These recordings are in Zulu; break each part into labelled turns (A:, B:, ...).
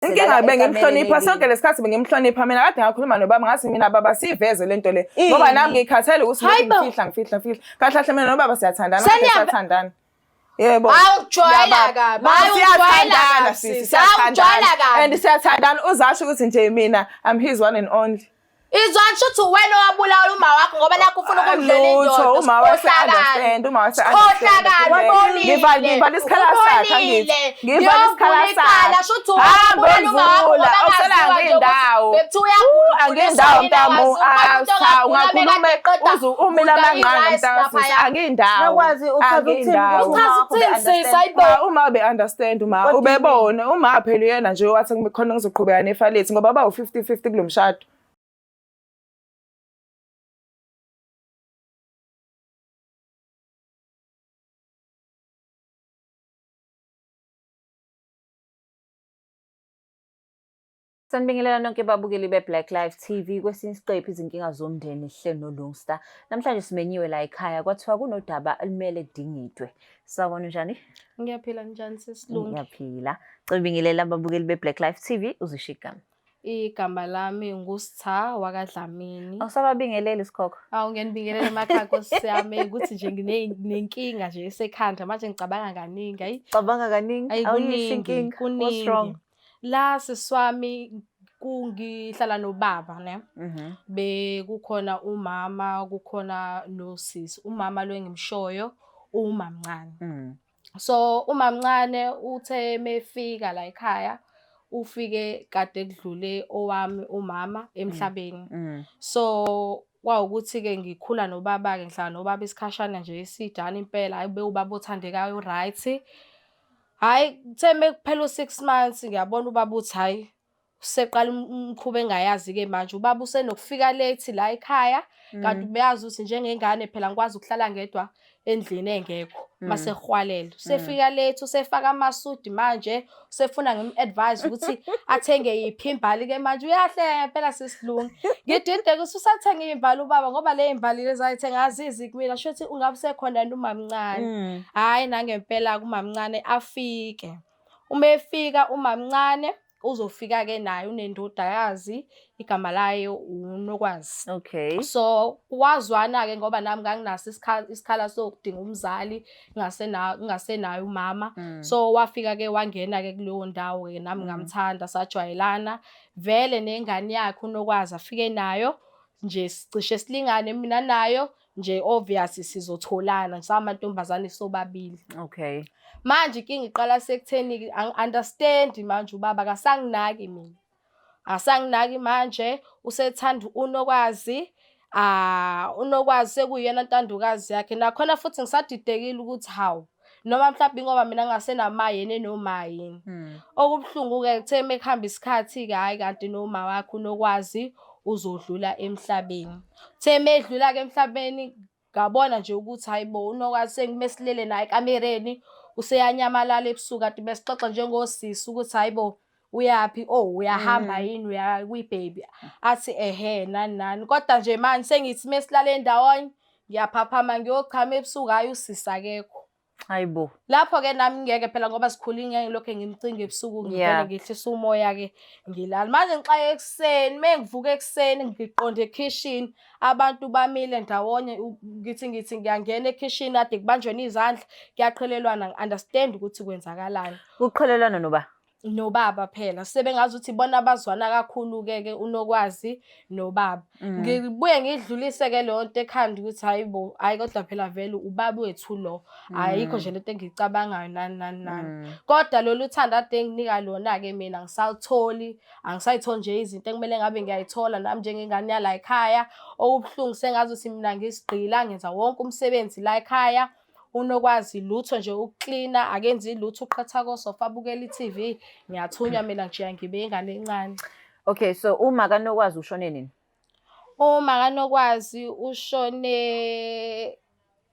A: Inkinga bengimhlonipha sonke lesikhathi bengimhlonipha mina kade ngakhuluma nobaba ngathi mina baba siyiveze lento le ngoba nami ngikhathele ukuthi ngifihla ngifihla ngifihla kahle kahle mina nobaba siyathandana kade siyathandana yebo.
B: Awujwayela kabi,
A: siyathandana sisi, siyathandana and siyathandana. Uzasho ukuthi nje mina I'm his one and only.
B: Izwa shuthi uwena owabulala uma wakho ngoba nakho ufuna ukumdlela indoda.
A: Uma wase understand, uma wase understand. Ngivala ngivala isikhala sakhe angithi. Ngivala isikhala sakhe.
B: Shuthi uwabulala uma wakho ngoba
A: ngaziwa nje indawo.
B: Bekuthiwa uyagula.
A: Angindawo mntamu. Cha ungakhuluma uze umile amanqanga mntakasisi. Angindawo.
C: Nakwazi uchaza ukuthini?
B: Uchaza ukuthini sisi? Hayibo.
A: Uma ube understand uma ubebona uma phela uyena nje wathi khona ngizoqhubeka nefa lethu ngoba bawu 50 50 kulomshado.
C: Sanibingelela nonke babukeli be-Black Life TV kwesinye isiqephu izinkinga zomndeni hle noLungsta. Namhlanje simenyiwe la ekhaya kwathiwa kunodaba olumele kudingidwe. Sawubona, unjani?
D: Ngiyaphila, njani sesilungi?
C: Ngiyaphila. Cibingelela ababukeli be-Black Life TV uzisho igama.
D: Igama lami nguSitha wakaDlamini.
C: Awusababingeleli sikhokho.
D: Awu, ngiyanibingelela emakhaya nkosi yami, ukuthi nje nginenkinga nje esekhanda manje, ngicabanga kaningi ayi.
C: Cabanga kaningi.
D: Ayi.
C: Awuyisho
D: Kuningi.
C: Inkinga. What's wrong?
D: Kuningi. La siswami kungihlala nobaba ne. Bekukhona umama, kukhona nosisi. Umama lo engimshoyo umamncane. So umamncane uthe mefika la ekhaya, ufike kade kudlule owami umama emhlabeni. So kwawukuthi-ke ngikhula nobaba-ke, ngihlala nobaba isikhashana nje esidana impela, hhayi ube ubaba othandekayo, right. Hhayi, kuthe mekuphela u-6 months ngiyabona ubaba uthi hhayi useqala umkhuba engayazi-ke manje. Ubaba usenokufika late la ekhaya, kanti ubeyazi ukuthi njengengane phela ngikwazi ukuhlala ngedwa endlini engekho mase kuhwalela. Usefika late, usefaka amasudi manje, usefuna ngim-advise ukuthi athenge yiphi imbali-ke manje. Uyahleka ngempela sesilungi. Ngidideke ukuthi usathenga iy'mbali ubaba ngoba le y'mbali lezi ayithenga azizi kumina, shuthi ungabe usekhona yena umamncane. Hhayi, nangempela kumamncane afike. Uma efika umamncane uzofika-ke naye unendodakazi, igama layo uNokwazi. So wazwana-ke ngoba nami nganginaso isikhala sokudinga umzali, ngingasenayo umama. So wafika-ke wangena-ke kuleyo ndawo-ke nami ngamthanda, sajwayelana. Vele nengane yakhe uNokwazi afike nayo nje cishe silingane mina nayo nje, obvious sizotholana nje samantombazane sobabili. Manje inkinga iqala sekutheni angi-understand manje, ubaba akasanginaki mina. Asanginaki manje, usethanda uNokwazi. Ah, uNokwazi sekuyiyona ntandokazi yakhe. Nakhona futhi ngisadidekile ukuthi hawu, noma mhlawumbe ingoba mina ngingasenama yena enoma yini. Okubuhlungu-ke kuthe mekuhamba isikhathi-ke, hhayi kanti noma wakhe uNokwazi uzodlula emhlabeni. Kuthe medlula-ke emhlabeni ngabona nje ukuthi hayi bo, uNokwazi sengimesilele naye ekamereni useyanyamalala ebusuku, kanti besixoxa njengosisi ukuthi hayi bo, uyaphi, oh uyahamba yini, uya kwi-baby, athi ehe nani nani. Kodwa nje manje sengithi mesilale ndawonye ngiyaphaphama ngiyochama ebusuku, hhayi usisi akekho.
C: Hayibo.
D: Lapho-ke nami ngeke phela ngoba sikhulile, ngeke ngilokhu ngimcinga ebusuku, ngivele ngehlisa umoya-ke ngilala. Manje ngixake ekuseni, uma ngivuka ekuseni ngiqonde ekhishini, abantu bamile ndawonye, ngithi ngiyangena ekhishini kade kubanjweni izandla, kuyaqhelelwana, ngi-understand ukuthi kwenzakalani.
C: Kuqhelelwana noba?
D: Nobaba phela sebengazi ukuthi bona bazwana kakhulu-ke ke uNokwazi nobaba. Ngibuye ngidlulise-ke leyo nto ekhanda ukuthi hayi bo, hhayi kodwa phela vele ubaba wethu lo, ayikho nje lento engiyicabangayo nani nani nani. Kodwa lolu thando ade enginika lona-ke mina angisalutholi, angisayitholi nje izinto ekumele ngabe ngiyayithola nami njengengane yala ekhaya. Okubuhlungu sengazi ukuthi mina ngisigqila, ngenza wonke umsebenzi la ekhaya. UNokwazi lutho nje, ukuklina akenzi lutho, uqhatha kosofa abukela i-TV. Ngiyathunywa mina, ngijiya ngibe ingane encane.
C: Okay, so uma kaNokwazi ushone nini?
D: Uma kaNokwazi ushone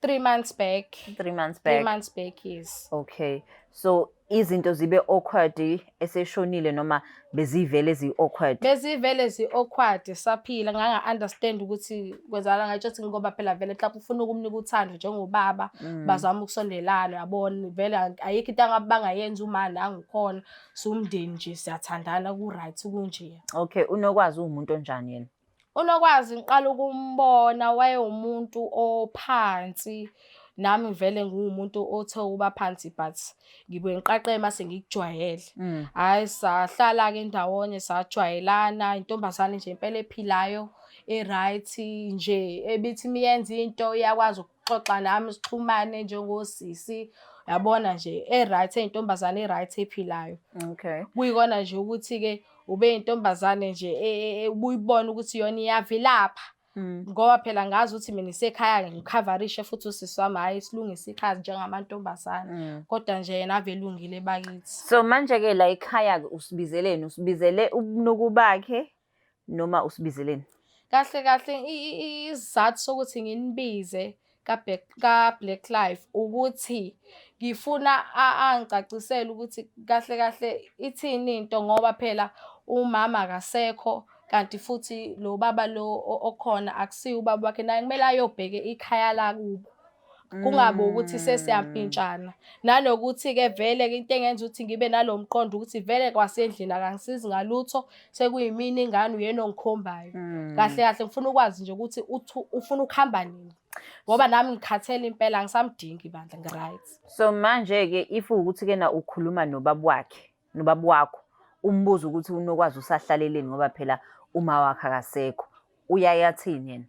D: 3 months back.
C: 3 months
D: 3
C: back.
D: Months back, yes.
C: Okay. So Izinto zibe awkward eseshonile noma bezivele zi-awkward?
D: Bezivele zi-awkward saphila nganga-understand ukuthi kwenzakala ngatsho ukuthi ngoba phela vele mhlawumbe ufuna ukumnika uthando njengobaba bazama ukusondelana yabona vele ayikho into angabe bangayenza uma nangikhona siwumndeni nje siyathandana ku-right kunje.
C: Okay, uNokwazi uwumuntu onjani yena?
D: UNokwazi ngiqala ukumbona wayewumuntu ophansi nami vele ngiwumuntu othe ukuba phansi but ngibuye ngiqaqe mase ngikujwayele. Hhayi sahlala-ke ndawonye sajwayelana intombazane nje impela ephilayo e-right nje ebithi uma iyenza into iyakwazi ukuxoxa nami sixhumane njengosisi yabona nje e-right eyintombazane e-right ephilayo.
C: Okay.
D: Kuyikona nje ukuthi-ke ube intombazane nje e, e, e, ubuyibona ukuthi yona iyavilapha ngoba phela ngazi ukuthi mina isekhaya ngikhavarishe futhi usisi wami hhayi silungise ikhaya njengamantombazane kodwa nje yena ave elungile bakithi.
C: So manje-ke la ekhaya-ke usibizeleni? Usibizele ubunuku bakhe noma usibizeleni?
D: Kahle kahle isizathu sokuthi nginibize ka-Black Life ukuthi ngifuna angicacisele ukuthi kahle kahle ithini into ngoba phela umama akasekho kanti futhi lo baba lo okhona akusiye ubaba wakhe naye kumele ayobheke ikhaya lakubo. Kungabi ukuthi sesiyampintshana. Nanokuthi-ke vele-ke into engenza ukuthi ngibe nalo mqondo ukuthi vele kwasendlini akangisizi ngalutho sekuyimina ingane uyena ongikhombayo. Kahle kahle ngifuna ukwazi nje ukuthi ufuna ukuhamba nini. Ngoba nami ngikhathele impela angisamdingi bandla ngi-right.
C: So manje-ke if ukuthi-ke na ukhuluma nobaba wakhe, nobaba wakho, umbuze ukuthi uNokwazi usahlaleleni ngoba phela uma wakhe akasekho, uyaye athini yena?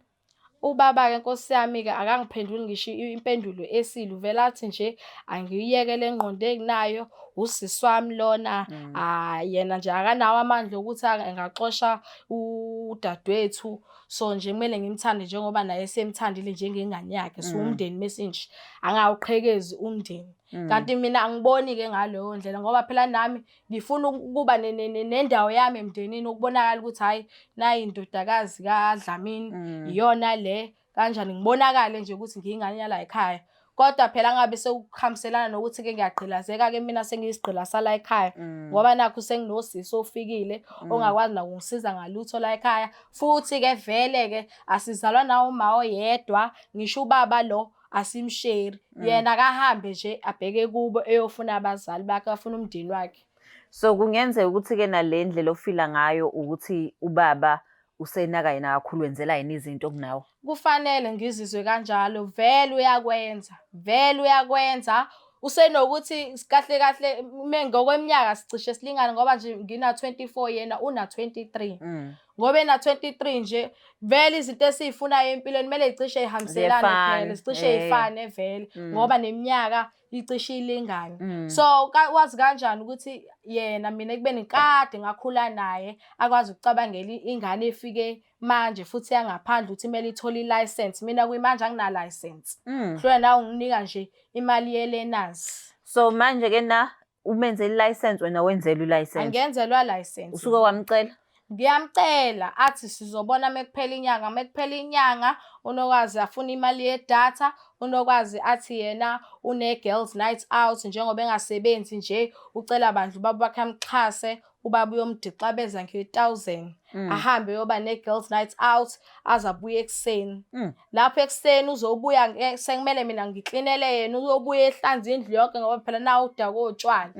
D: Ubaba-ke nkosi yami-ke akangiphenduli ngisho impendulo esile uvele athi nje angiyiyeke le ngqondo enginayo usisi wami lona ah yena nje akanawo amandla okuthi angaxosha udadewethu so nje kumele ngimthande njengoba naye esemthandile njengengane yakhe siwumndeni mesinje angawuqhekezi umndeni kanti mina angiboni-ke ngaleyo ndlela ngoba phela nami ngifuna ukuba nendawo yami emndenini ukubonakala ukuthi hhayi nayi indodakazi kaDlamini iyona le kanjani ngibonakale nje ukuthi ngiyingane yala ekhaya kodwa phela ngabe sekuhambiselana nokuthi-ke ngiyagqilazeka-ke mina sengiyisigqila sala ekhaya ngoba nakhu senginosisi ofikile ongakwazi nakungisiza ngalutho la ekhaya futhi-ke vele-ke asizalwa nawo uma oyedwa ngisho ubaba lo asimsheri yena akahambe nje abheke kubo eyofuna abazali bakhe afuna umndeni wakhe.
C: So kungenzeka ukuthi-ke nale ndlela ofila ngayo ukuthi ubaba usenaka yena kakhulu wenzela yena izinto kunawe.
D: Kufanele ngizizwe kanjalo vele uyakwenza vele uyakwenza usenokuthi kahle kahle ngokweminyaka sicishe silingane ngoba nje ngina 24 yena una 23. Ngoba ena 23 nje vele izinto esizifunayo empilweni kumele zicishe zihambiselane phela zicishe zifane vele ngoba neminyaka icishe ilingane. So wazi kanjani ukuthi yena mina ekubeni kade ngakhula naye akwazi ukucabangela ingane efike manje futhi yangaphandle ukuthi kumele ithole i-license mina kuyimanje angina license. Hlula nawe unginika nje imali ye-learners.
C: So manje ke na umenzele i-license wena wenzelwe i-license.
D: Angenzelwa license.
C: Usuke wamcela?
D: Ngiyamcela athi sizobona mekuphela inyanga mekuphela inyanga uNokwazi afuna imali yedatha uNokwazi athi yena une-girls night out njengoba engasebenzi nje ucela bandla ubaba wakhe amxhase ubaba uyomdixabeza nge-1000 ahambe yoba ne-girls night out aze abuye ekuseni. Lapho ekuseni uzobuya sekumele mina ngiklinele yena uyobuya ehlanza indlu yonke ngoba phela nawu udakwe otshwala.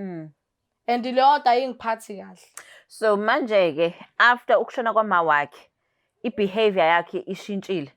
D: And leyo nto ayingiphathi kahle.
C: So manje-ke after ukushona kwama wakhe i-behavior yakhe ishintshile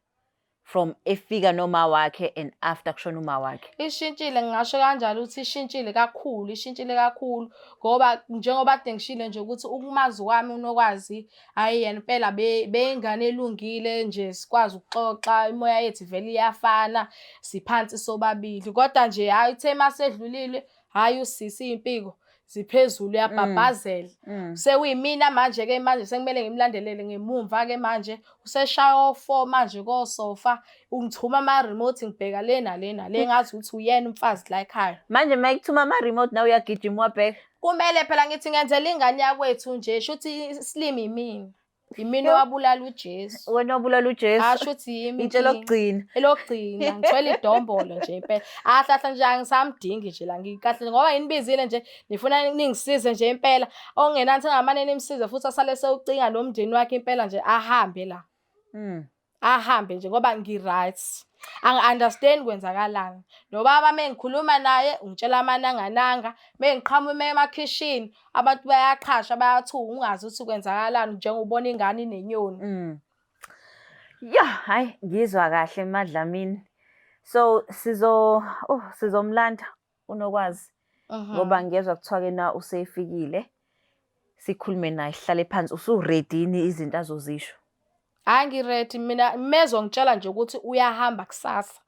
C: from efika noma wakhe and after kushona uma wakhe.
D: Ishintshile ngingasho kanjalo ukuthi ishintshile kakhulu, ishintshile kakhulu ngoba njengoba kade ngishilo nje ukuthi ukumazi kwami uNokwazi hhayi yena impela beyingane elungile nje sikwazi ukuxoxa imoya yethu vele iyafana siphansi sobabili kodwa nje hhayi uthe masedlulile hhayi usisi iy'mpiko ziphezulu uyabhabhazela. Sekuyimina manje-ke manje sekumele ngimlandelele ngemumva-ke manje useshaya o-four manje kosofa ungithuma ama-remote ngibheka le nale nale ngazi ukuthi uyena umfazi la ekhaya.
C: Manje uma ekuthuma ama-remote nawe uyagijima uwabheka?
D: Kumele phela ngithi ngenzela ingane yakwethu nje shuthi isilima imina. Yimina owabulala uJesu.
C: Wena wabulala uJesu.
D: Asho ukuthi yimi
C: Itshe
D: inkinga.
C: lokugcina.
D: Elokugcina ngithwele idombolo nje impela. Ahlahla nje angisamdingi nje la ngikahle ngoba nginibizile nje nifuna ningisize nje impela. Okungenani sengamane nimsize futhi asale sewucinga nomndeni wakhe impela nje ahambe la. Ahambe nje ngoba ngi-right. Angi-understand kwenzakalani. Nobaba mengikhuluma naye ungitshela amanangananga, mengiqhamuka emakhishini abantu bayaqhasha bayathuka ungazi ukuthi kwenzakalani njengobona ingane inenyoni.
C: Ya, hayi ngizwa kahle MaDlamini. So sizo oh sizomlanda uNokwazi ngoba ngiyezwa kuthiwa ke na usefikile. Sikhulume naye sihlale phansi usu-ready yini izinto azozisho?
D: Hhayi ngi-ready mina mezongitshela nje ukuthi uyahamba kusasa.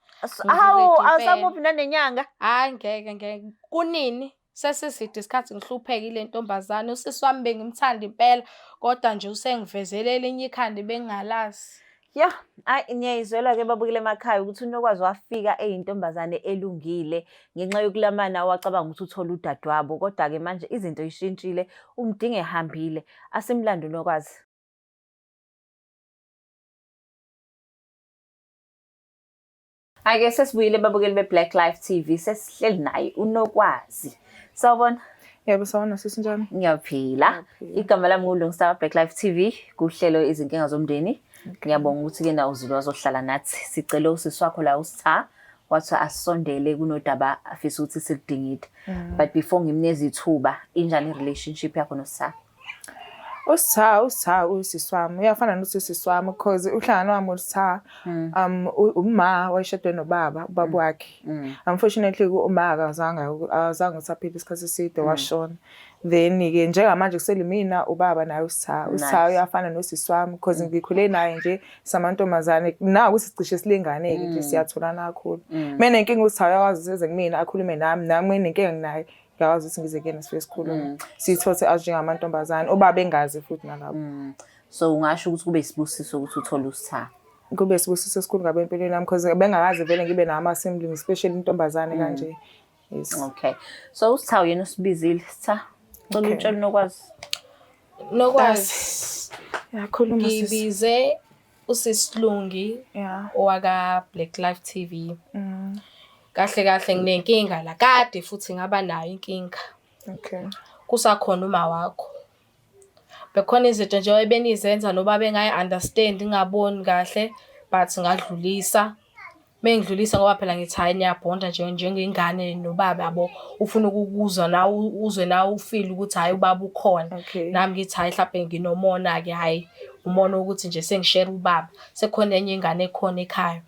C: Hawu,
D: Ngi-ready impela.
C: awusamuphi nanenyanga?
D: Hhayi ngeke ngeke. Kunini? Sesiside isikhathi ngihlupheka ile ntombazane. Usisi wami bengimthanda impela kodwa nje usengivezele elinye ikhanda ebengingalazi.
C: Ya, ayi niyayizwela-ke babukele emakhaya ukuthi uNokwazi wafika eyintombazane elungile ngenxa yokulamana wacabanga ukuthi uthole udadewabo kodwa-ke manje izinto yishintshile umdinga ehambile. Asimlande uNokwazi. Ake sesibuyile babukeli be-Black Life TV sesihleli naye uNokwazi. Sawubona.
A: Yebo sawubona sisi njani?
C: Ngiyaphila. Igama lami nguLungsta Black Life TV kuhlelo izinkinga zomndeni. Ngiyabonga ukuthi ke nawe uzile wazohlala nathi. Sicele usisi wakho la uSitha wathi asondele kunodaba afisa ukuthi siludingide. But before ngimneze ithuba injani i-relationship yakho noSitha?
A: USitha, uSitha usisi wami uyafana nosisi wami because uhlangano wami uSitha uma wayeshadwe nobaba, ubaba wakhe. Unfortunately uma akazange akazange ukuthi aphile isikhathi eside washona. Then-ke njengamanje kusele mina ubaba naye uSitha. USitha uyafana nosisi wami because ngikhule naye nje samantombazane naku sicishe silingane-ke nje siyatholana kakhulu. Menenkinga uSitha uyakwazi ukuthi eze kumina akhulume nami, nami menenkinga nginaye ngiyakwazi ukuthi ngize kuyena sifike sikhulume. Siyithothe as njengamantombazane, ubaba engazi futhi nalapho.
C: So ungasho ukuthi kube isibusiso ukuthi uthole uSitha?
A: Kube isibusiso esikhulu kabi empilweni yami because bengakaze vele ngibe nawo ama-siblings especially intombazane kanje. Yes.
C: Okay. So uSitha uyena osibizile. Sitha, cela utshele uNokwazi.
D: Nokwazi.
A: Yakhuluma sisi.
D: Ngibize uSisilungi owaka Black Life TV. Kahle kahle nginenkinga la kade futhi ngaba nayo inkinga.
A: Okay.
D: Kusakhona uma wakho. Bekhona izinto nje ebenizenza noba bengayi-understand ngingaboni kahle but ngadlulisa. Mengidlulisa ngoba phela ngithi hhayi niyabhonda nje njengengane nobaba yabo. Ufuna ukukuzwa nawe uzwe nawe ufile ukuthi hhayi ubaba ukhona.
A: Okay.
D: Nami ngithi hhayi hlampe nginomona-ke hhayi umona ukuthi nje sengishera ubaba. Sekukhona enye ingane ekhona ekhaya.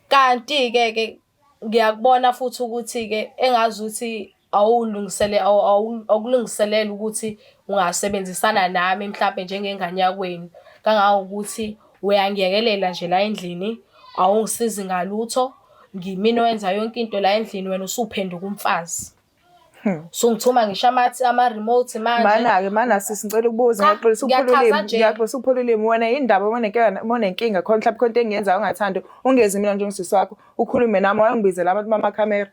D: Kanti-ke ke ngiyakubona futhi ukuthi-ke engazuthi awulungisele awukulungiselele ukuthi ungasebenzisana nami mhlampe njengengane yakwenu. Kangangokuthi uyangiyekelela nje la endlini, awungisizi ngalutho, ngimina owenza yonke into la endlini wena usuphenduka umfazi. Usungithuma ngisho ama-remote manje.
A: Mana-ke mana sisi ngicela ukubuza
D: Cha,
A: ngiyaxolisa ukuphula
D: ngiyachaza
A: ulimi
D: nje.
A: ngiyaxolisa ukuphula ulimi wena yini ndaba uma unenkinga khona mhlawumbe khona into engiyenzayo ongathandi ungezi mina njengosisi wakho ukhulume nami wayongibizela abantu bamakhamera.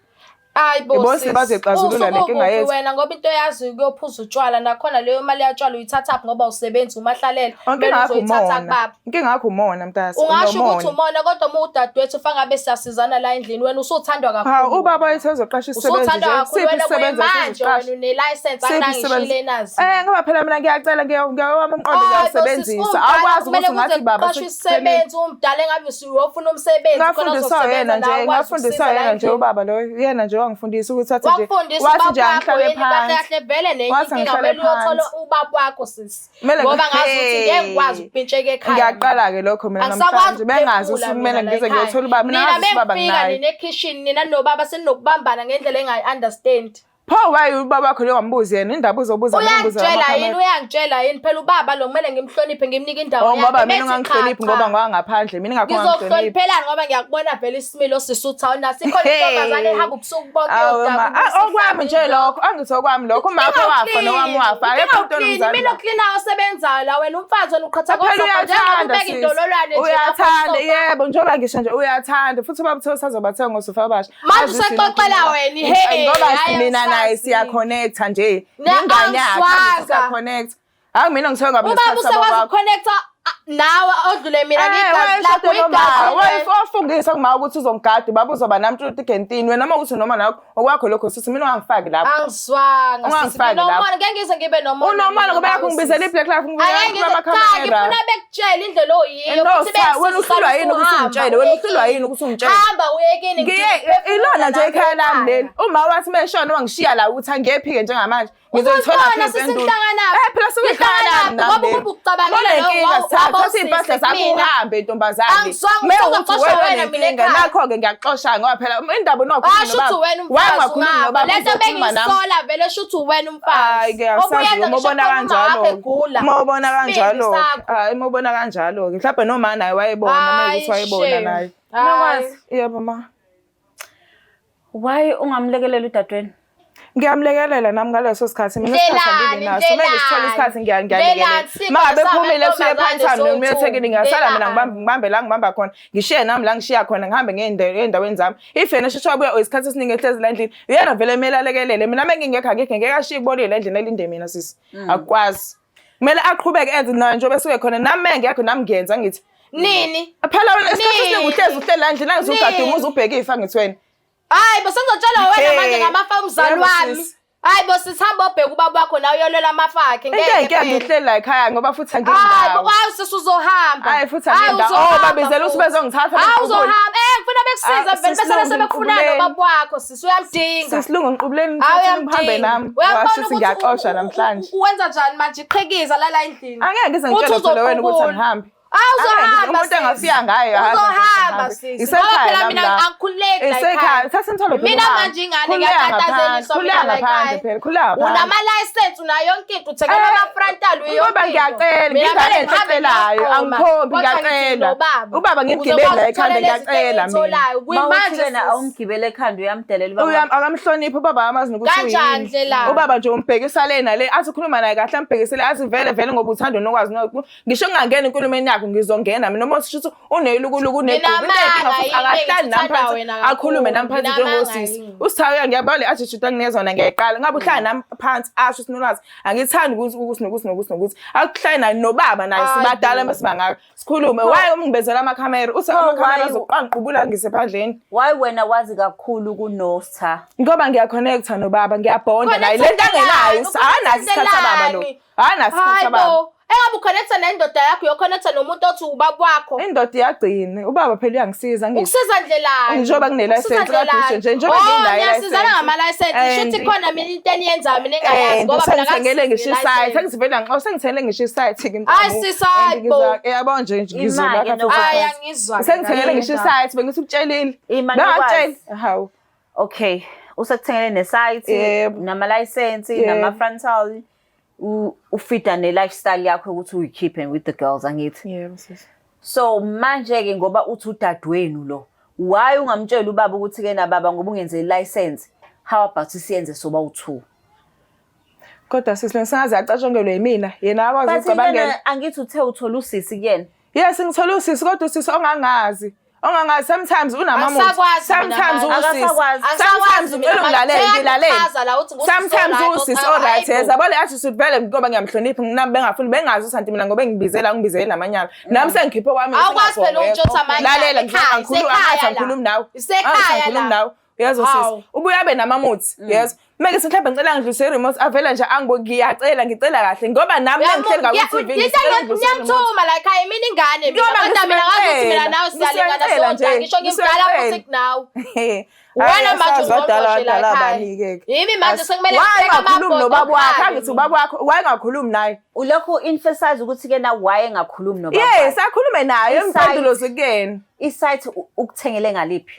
D: Hayi bo
A: Yebo,
D: sis,
A: sebazoyixazulula le nkinga
D: usukukuphi
A: yethu.
D: wena ngoba into oyaziyo ukuyophuza utshwala nakhona leyo mali yatshwala uyithathaphi ngoba awusebenzi umahlalela
A: Oh,
D: kumele
A: inkinga yakho
D: uzoyithatha
A: umona.
D: kubaba.
A: Inkinga yakho umona mntase.
D: Ungasho ukuthi
A: unomona.
D: umona kodwa uma udadewethu fanele ngabe siyasizana la endlini wena usuthandwa
A: Ha,
D: kakhulu.
A: ubaba wethu ezoqasha isisebenzi
D: Usuthandwa
A: nje.
D: kakhulu
A: Siphi
D: wena
A: isisebenzi
D: kuyimanje wena
A: esizoqasha?
D: une-license
A: Siphi
D: anangishile
A: isisebenzi?
D: nazi.
A: Ngoba phela mina ngiyacela ngiyawami umqondo
D: Hayi bo sis,
A: ngiyawusebenzisa.
D: umdala
A: Awukwazi
D: kumele
A: ukuthi
D: kuze
A: ungathi baba
D: kuqashwe isisebenzi umdala engabe uyofuna umsebenzi khona
A: Ngafundiswa
D: ozosebenza
A: yena
D: nawe
A: nje,
D: ukwazi
A: ngafundiswa
D: ukusiza la
A: yena nje
D: endlini.
A: ubaba lo. Yena nje wangifundisa ukuthi wathi nje
D: Wakufundisa
A: wathi nje
D: ubaba wakho
A: angihlale
D: yini kahle
A: phansi.
D: kahle vele nenye
A: Wathi
D: inkinga
A: angihlale
D: kumele uyothola
A: phansi.
D: ubaba wakho sisi.
A: Kumele
D: Ngoba ngazi ukuthi ngeke ngikwazi ukupintsheka ekhaya.
A: Ngiyaqala-ke lokho mina
D: Angisakwazi
A: namhlanje bengazi
D: ukuphefumula
A: ukuthi kumele
D: mina la
A: ngize
D: ekhaya.
A: ngiyothola ubaba. Mina
D: Nina
A: ngazi ukuthi ubaba
D: mengifika
A: nginaye.
D: nina ekhishini nina nobaba seninokubambana ngendlela engayi-understand.
A: Pho why ubaba wakho lo wangibuzi yena indaba uzobuza mina ngibuza
D: Uyangitshela yini uyangitshela yini phela ubaba lo kumele ngimhloniphe ngimnike indawo
A: Oh ngoba
D: yakhe.
A: mina
D: Methi
A: ungangihloniphi
D: cha,
A: ngoba
D: cha.
A: ngwangaphandle mina ingakho ungangihloniphi.
D: Ngizokuhloniphelani ngoba ngiyakubona vele isimilo sisutha awunaso ikhona intombazane ehamba ubusuku bonke
A: Awu ma,
D: iyodaka
A: ah, okwami nje lokho, angithi okwami lokho, uma wakho wafa nowami wafa, akekho umuntu onomzali.
D: Mina uklina osebenzayo la wena umfazi wena uqhatha
A: Phela
D: kosofa njengoba
A: uyathanda
D: ubeka
A: sis.
D: indololwane nje lapha
A: Uyathanda
D: kusofa.
A: yebo njengoba ngisho nje uyathanda futhi ubaba uthe usazobathenga ngosofa abasha.
D: Manje
A: Azi ukuthi
D: usexoxela
A: inkinga.
D: wena, hey,
A: Ngoba
D: hhayi,
A: mina naye
D: angisazi.
A: siya-connect-a nje.
D: Na-
A: Ingane yakhe
D: angiswazi.
A: siya-connect. Hayi mina ngithe ngabe
B: Ubaba usekwazi ukuconnecta nawe odlule mina ngegazi lakho igazi.
A: Wafungisa kuma ukuthi uzongigada ubaba uzoba nami uthi gentini wena uma ukuthi noma nakho okwakho lokho sisi mina ungangifaki lapho.
B: Angizwanga sisi
A: Ungangifaki lapho.
B: nomona ngeke ngize ngibe nomona.
A: Unomona ngoba yakho ngibizela i-black life
B: Angeke
A: ngibizela
B: ngize cha
A: amakhamera.
B: ngifuna bekutshele indlela oyiyo
A: No,
B: futhi
A: cha, wena
B: bekusiza
A: uhlulwa yini ukuthi
B: usuhamba,
A: ungitshele? Wena
B: uye
A: uhlulwa
B: kini.
A: yini ukuthi ungitshele?
B: Hamba uye kini
A: Ngiye ilona nje ikhaya lami leli. Uma wathi meshona wangishiya la ukuthi angiyephike njengamanje. Ngizolithola
B: Uzolithola
A: phi impendulo?
B: sisihlanganaphi?
A: Eh phela sukekhaya lami
B: Sihlanganaphi?
A: nami.
B: Ngoba
A: leli.
B: ubukucabangela lo
A: Unenkinga,
B: waba
A: thatha iy'mpahla
B: usisi
A: zakho
B: kumina.
A: uhambe ntombazane.
B: Angizwanga
A: Uma
B: ukuthi
A: ukuthi
B: uzoxosha
A: wena
B: wena mina
A: unenkinga,
B: ekhaya.
A: nakho-ke ngiyakuxosha ngoba phela indaba unokhuluma
B: Asho ukuthi wena
A: Why
B: umfazi
A: ungakhulumi
B: ungapha.
A: nobaba
B: Lento
A: uzokhuluma nami?
B: bengiyisola vele shuthi wena umfazi.
A: Hayi ke asazi
B: Obuyenza
A: uma
B: ngisho
A: ubona
B: khona uma
A: kanjalo.
B: wakho egula.
A: Uma ubona
B: Isibindi
A: kanjalo.
B: sakho.
A: Hayi uma ubona kanjalo-ke. Mhlawumbe noma naye wayebona, uma
B: Hayi,
A: ukuthi wayebona
B: shame.
A: naye.
B: Hayi.
C: Nokwazi.
A: Yebo ma.
C: Why ungamlekelela udadewenu?
A: Ngiyamlekelela nami ngaleso sikhathi mina isikhathi
B: Ndlelani,
A: angibi naso. Uma ngisithola
B: Ndlelani.
A: isikhathi ngiyalekelela.
B: Ndlelani, siko
A: Uma ngabe
B: sama
A: phumile suye
B: intombazane
A: phansi noma
B: sowu-two.
A: ethekwini ngingasala mina
B: Ndlelani.
A: ngibambe ngibambe la ngibamba khona. Ngishiye nami la ngishiya khona ngihambe ngey'ndaweni zami. If yena esheshe wabuya or isikhathi esiningi ehlezi la endlini, uyena vele kumele alekelele. Mina uma ngingekho akekho ngeke ashiye kubolile la endlini elinde mina sisi. Akukwazi. Kumele aqhubeke enze naye njengoba esuke khona. Nami uma ngekho nami ngiyenza ngithi.
B: Nini?
A: Phela wena isikhathi esiningi
B: Nini?
A: uhlezi uhleli la endlini angizugada
B: Nini?
A: umuzi ubheke ifa ngithi wena.
B: Hayi bo sengizotshela wena
A: Hey.
B: manje ngamafa omzali
A: Yebo,
B: wami.
A: sis.
B: Hayi bo sisi hamba obheka ubaba wakho nawe uyolwela amafa akhe
A: Into
B: ngeke
A: enkinga
B: phela.
A: ngihleli la ekhaya ngoba futhi
B: Hayi bo
A: angindawo.
B: hayi sisi uzohamba.
A: Hayi futhi
B: Hayi,
A: angindawo. Oh
B: uzohamba
A: babizela ukuthi
B: futhi.
A: bezongithatha
B: Hayi
A: bengiqubule.
B: uzohamba. Eh ngifuna bekusiza
A: Ah,
B: vele
A: sisi
B: bese
A: Lungu,
B: sebekufuna
A: ngiqubuleni.
B: nobaba wakho sisi uyamdinga.
A: Sisi Lungu ngiqubuleni
B: Hayi
A: ngithathe ngihambe
B: uyamdinga.
A: nami.
B: Uyabona
A: Washo ukuthi
B: ukuthi
A: ngiyaxosha namhlanje.
B: Uwenza njani manje iqhikiza lala endlini.
A: Angeke ngize
B: Uthi
A: ngitshele phela wena ukuthi
B: uzoqubula.
A: angihambi.
B: Hayi
A: Angeke ngize-
B: uzohamba.
A: Umuntu
B: sisi.
A: engafika ngaye hayi,
B: Uzohamba
A: angihambi.
B: sisi.
A: Isekhaya
B: Ngoba phela
A: lami
B: mina
A: la.
B: angikhululeki la
A: Isekhaya.
B: ekhaya.
A: Thatha imithwalo phela
B: Mina
A: uhambe.
B: manje ingane
A: Khululeka
B: ngiyatatazeliswa
A: ngaphandle,
B: mina la
A: khululeka ngaphandle
B: ekhaya.
A: phela, khululeka ngaphandle.
B: Unama-license unayo yonke into uthengela
A: Eh,
B: ama-frontal
A: Ngoba ngiyacela, ngingane enhle ecelayo, angikhombi ngiyacela. Ubaba ngimgibele la ekhanda ngiyacela mina.
C: Mawuthi wena awumgibele ekhanda uyamdelela ubaba.
A: Uyam akamhloniphi ubaba amazi nokuthi
B: Kanjani
A: uyini.
B: Ndlela?
A: Ubaba nje umbhekisa le nale athi ukhuluma naye kahle ambhekisele athi vele vele ngoba uthanda nokwazi noku ngisho ngingangena enkulumeni yakho ngizongena mina noma usho ukuthi unelukuluku unegqubu
B: Nginamanga yini
A: akahlali nami
B: engikuthanda
A: phansi
B: wena kakhulu.
A: akhulume nami phansi
B: Nginamanga
A: njengosisi
B: yini?
A: usithawe ngiyabona le attitude anginezona ngiyayiqala ngabe uhlala nami phansi asho sinolwazi angithandi ukuthi ukuthi nokuthi nokuthi nokuthi akuhlale naye nobaba naye
B: Hayi
A: sibadala
B: bo.
A: mesibangaka sikhulume why ungibezela amakhamera uthi amakhamera
C: Why-
A: azoqanqubula ngisephandleni
C: Why wena wazi kakhulu kunoStha?
A: ngoba ngiyaconnecta nobaba ngiyabhonda naye le nto angenayo akanaso isikhathi sababa lo akanaso isikhathi
B: Hayi
A: sababa
B: bo. Engabe uconnecta nendoda yakho uyoconnecta nomuntu othi ubaba wakho.
A: indoda iyagcina ubaba phela uyangisiza ngithi
B: Ukusiza ndlelani?
A: Njengoba ngine-license
B: Ukusiza ndlelani?
A: kadushe nje, njengoba
B: Oh,
A: nginayo
B: niyasizana
A: i-license.
B: ngama-license.
A: And-
B: Shuthi khona mina into eniyenzayo mina engingayazi ngoba phela
A: sengithengele ngisho
B: ngangisiza
A: isite
B: nge-license.
A: sengivele ngixo sengithengele ngisho isite ke
B: Hayi, sis, hayi bo.
A: yabo nje nje ngizolwa
C: Ima-ke
A: kahle.
C: Nokwazi.
B: Hayi angizwa.
A: Sengithengele ngisho isite bengithi ukutshelile
C: Ima
A: bengakutsheli
C: Nokwazi.
A: hawu
C: Okay, usekuthengele nesite,
A: Yebo.
C: nama-license,
A: Yebo.
C: nama-frontal, ufida ne-lifestyle yakho ukuthi uyikhiphe with the girls angithi.
A: yebo sis
C: So manje-ke ngoba uthi udadewenu lo, why ungamtsheli ubaba ukuthi-ke na baba ngoba ungenze i-license, how about siyenze soba u-two?
A: kodwa sis lo singaze acatshangelwe yimina yena akwazi
C: But
A: ukucabangela
C: yena angithi uthe uthola usisi kuyena.
A: Yes, ngithola usisi kodwa usisi ongangazi. Ongangazi sometimes unamamuthi.
B: Angisakwazi mina
A: Sometimes
B: manje.
A: usisi.
C: Akasakwazi.
A: Sometimes
B: Angisakwazi mina
A: ucela
B: manje.
A: ngilalele, ngilalele.
B: Seyangichaza la uthi ngusisi
A: Sometimes
B: o-right,
A: usisi
B: o-
A: o-right
B: hayi bo.
A: yabo le attitude vele ngoba ngiyamhlonipha nginami bengafuni bengazi ukuthi anti mina ngoba engibizela ngibizele namanyala. Nami sengikhiphe kwami
B: Awukwazi phela ukutshotha amanyala
A: Lalela
B: ekhaya,
A: ngikhuluma
B: isekhaya
A: angathi
B: la.
A: angikhulumi nawe.
B: Isekhaya
A: Angathi
B: la.
A: angikhulumi nawe. Uyezwa sisi.
B: Hawu.
A: Ubuye abe namamuthi. Yezwa. Meke mhlawumbe ngicela ngidlulise i-remote avele nje angibo ngiyacela ngicela kahle ngoba nami bengihleli ngaku TV ngicela ngidlulise i-remote.
B: Ngiyamthuma la ekhaya mina ingane mina
A: Ngoba
B: kodwa mina ngazi ukuthi mina nawe siyalingana
A: ngisiyacela
B: sodwa
A: nje,
B: ngisho ngimdala
A: ngisiyacela.
B: futhi kunawe.
A: Wena
B: Wena manje ungqongqoshe la ekhaya.
A: ekhaya.
B: Yimi manje sekumele
A: Why
B: ngibheke
A: ungakhulumi
B: amabhodo
A: nobaba wakho?
B: okukhali
A: Angithi ubaba wakho, why ungakhulumi naye?
C: Ulokhu emphasize ukuthi-ke na why engakhulumi nobaba.
A: Yes, akhulume naye,
C: Isite.
A: impendulo zikuyena.
C: Isite ukuthengele ngaliphi?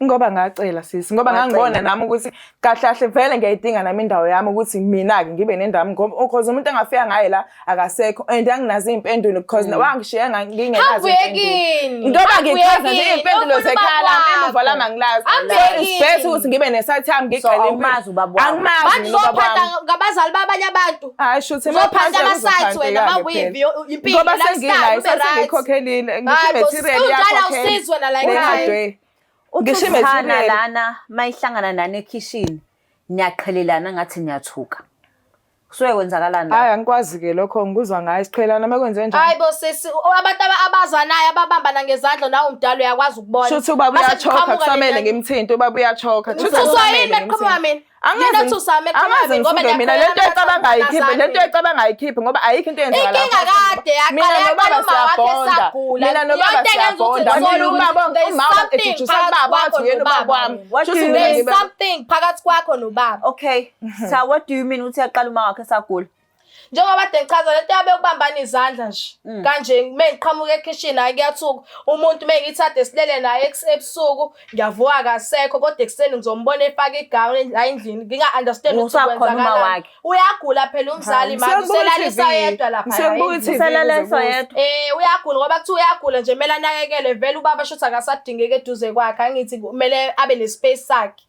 A: Ngoba ngacela sisi, ngoba
C: Wacela.
A: ngangibona nami ukuthi kahle kahle vele ngiyayidinga nami indawo yami ukuthi mina-ke ngibe nendawo yami ngoba because umuntu engafika ngaye la akasekho and anginazo iy'mpendulo because wangishiya ngingenazo
B: Hamba uye kini.
A: Ngoba
B: Hamba uye
A: ngichaza nje
B: kini.
A: iy'mpendulo
B: Uyofuna
A: zekhaya
B: ubaba
A: lami emuva
B: wakho.
A: lami angilazi.
B: Hamba
A: So
B: uye
A: it's better
B: kini.
A: ukuthi ngibe nesite yami
C: So,
A: ngigxile empilweni.
C: awumazi ubaba wakho?
A: Angimazi
B: Manje
A: mina ubaba
B: uzophanda
A: wami.
B: ngabazali babanye abantu.
A: Hayi shuthi
B: Uzophanda ama-sites wena, ama-weave, impilo,
A: Ngoba
B: lifestyle,
A: senginayo
B: ube right.
A: sengiyikhokhele ngisho
B: Hayi bo,
A: i-material
B: sewudala
A: yakhokhela.
B: usizwe na la ekhaya.
A: Lehardware. Ngisho
C: Uthi uthana
A: i-material.
C: lana mayihlangana nani ekhishini niyaqhelelana ngathi niyathuka. Kusuke kwenzakalani la?
A: Hayi angikwazi-ke lokho ngikuzwa ngayo siqhelana uma kwenze njani.
B: Hayi bo sisi, abantu abazanayo ababambana ngezandla nawe umdala uyakwazi ukubona.
A: Shuthi ubaba
B: Mase
A: uyachoka
B: kuqhamuka
A: kusamele
B: le-
A: ngimthinte ubaba uyachoka. Shuthi
B: Uthuswa
A: kusamele
B: yini beqhamuka
A: ngimthinte.
B: mina?
A: Angazi
B: Yini othusa mina eqhamuka
A: angazi
B: mina ngoba
A: ngisuke mina lento
B: ngiyakhuluma
A: ecabanga ayikhiphe lento
B: ngazandleni.
A: ecabanga ayikhiphe ngoba ayikho into eyenzakala
B: Inkinga kade yaqala
A: mina nobaba
B: yaqala uma wakhe
A: siyabonda
B: esagula.
A: mina nobaba
B: Yonke engenza ukuthi
A: siyabonda
B: ngisole
A: mina
B: ukuthi
A: ubaba
B: there is
A: umama
B: something
A: ejujusa
B: phakathi
A: kubaba
B: kwakho
A: wathi uyena ubaba
B: nobaba
A: wami
B: wena.
C: What
A: Shuthi
C: do you
A: mina
B: There is
A: ngibe-
B: something phakathi kwakho nobaba.
C: Okay. So what do you mean uthi yaqala uma wakhe esagula?
B: Njengoba kade ngichaza lento yabe ukubambana izandla nje. Kanje mengiqhamuka ekhishini hayi kuyathuka. Umuntu mengithathe silele naye ebusuku ngiyavuka akasekho kodwa ekuseni ngizombona efaka igawuni la endlini nginga-understand ukuthi
C: Usakhona uma
B: kwenzakalani.
C: wakhe.
B: Uyagula phela umzali manje
A: Ngisuke ngibuka
B: uselalisa
A: i-TV.
B: yedwa lapha.
A: Ngisuke ngibuka i-TV
C: Usalala
A: kuze kuse.
C: yedwa.
B: Eh uyagula ngoba kuthiwa uyagula nje kumele anakekelwe vele ubaba shuthi akasadingeki eduze kwakhe angithi kumele abe nespace sakhe.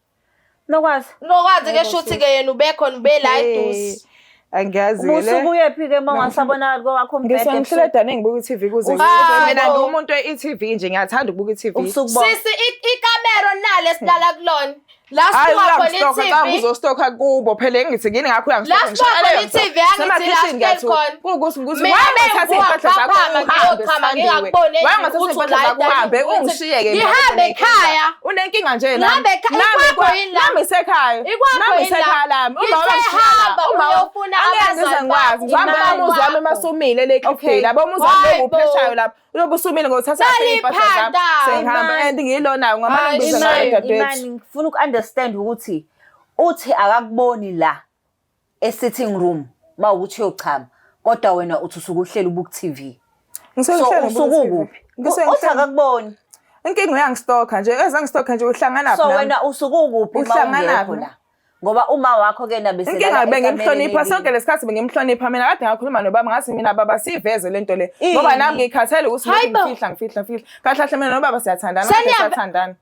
C: Nokwazi.
B: Nokwazi ke shuthi ke yena ubekhona ube la eduze.
A: Angiyazi le.
C: Ubusuke uyephi ke uma ungasabonakali kwakho umbhede
A: Ngisuke ngihlele edane ngibuka i-TV kuze
B: Ah,
A: kuse. Mina
B: bo.
A: ngiwumuntu we-e-TV nje ngiyathanda ukubuka i-TV.
C: ubusuku bonke.
B: Sisi ikamero nale silala kulona. La
A: Hayi
B: sibuka khona
A: uyangistoka cha
B: i-TV.
A: uzostoka kubo phela ngithi kini ngakho uyangistoka.
B: La sibuka khona i-TV angithi la sihleli khona.
A: Kuwukuthi ukuthi
B: Mina
A: wangathatha
B: bengibuka
A: iy'mpahla zakho
B: ngiphaphama,
A: uhambe
B: ngiyochama,
A: Sandiwe.
B: ngingakuboni endlini
A: Wangathatha
B: ukuthi
A: iy'mpahla
B: ula
A: zakho uhambe
B: edayini,
A: ungishiyeke mina
B: Ngihambe
A: unenkinga.
B: ekhaya.
A: Unenkinga nje nami.
B: Ngihambe ekhaya.
A: Nami
B: Ikwakho yini la?
A: Nami isekhaya.
B: Ikwakho
A: Nami
B: yini la?
A: isekhaya lami. Uma
B: Ngithe
A: wangishiya la,
B: hamba
A: uma
B: uyofuna
A: angeke ngize
B: abazali
A: ngikwazi.
B: bakho,
A: Ngihamba
B: imali
A: umuzi wami
B: wakho.
A: masumile le
C: Okay.
A: Cliffdale. Yabo umuzi wami
B: Hayi bo.
A: upheshayo lapho. Uyobe usumile ngothatha iy'mpahla zami.
B: Naliphanda.
A: Sengihamba and ngiyilona ngamane
B: Hayi,
A: ngibiza
B: Imani,
A: ngayo dadewethu.
C: Imani ngifuna uku-understand ukuthi uthi akakuboni la e-sitting room uma ukuthi uyochama kodwa wena uthi usuke uhleli ubuku TV.
A: Ngisuke
C: So
A: ngihleli ngibuka
C: usuke
A: i-TV.
C: ukuphi?
A: Ngisuke
C: Uthi
A: ngihleli-
C: akakuboni.
A: Inkinga uyangistoka nje, ezangistoka nje uhlangana
C: So
A: nami.
C: wena usuke ukuphi uma
A: Uhlanganaphi?
C: ungekho la? Ngoba uma wakho ke nabe
A: Inkinga bengimhlonipha sonke lesikhathi bengimhlonipha mina kade ngakhuluma nobaba ngathi mina baba siveze lento le ngoba
C: Ini?
A: nami ngikhathele ukuthi
B: Hayi bo.
A: ngifihla ngifihla ngifihla kahle kahle mina nobaba siyathandana kade
B: Seniya-
A: siyathandana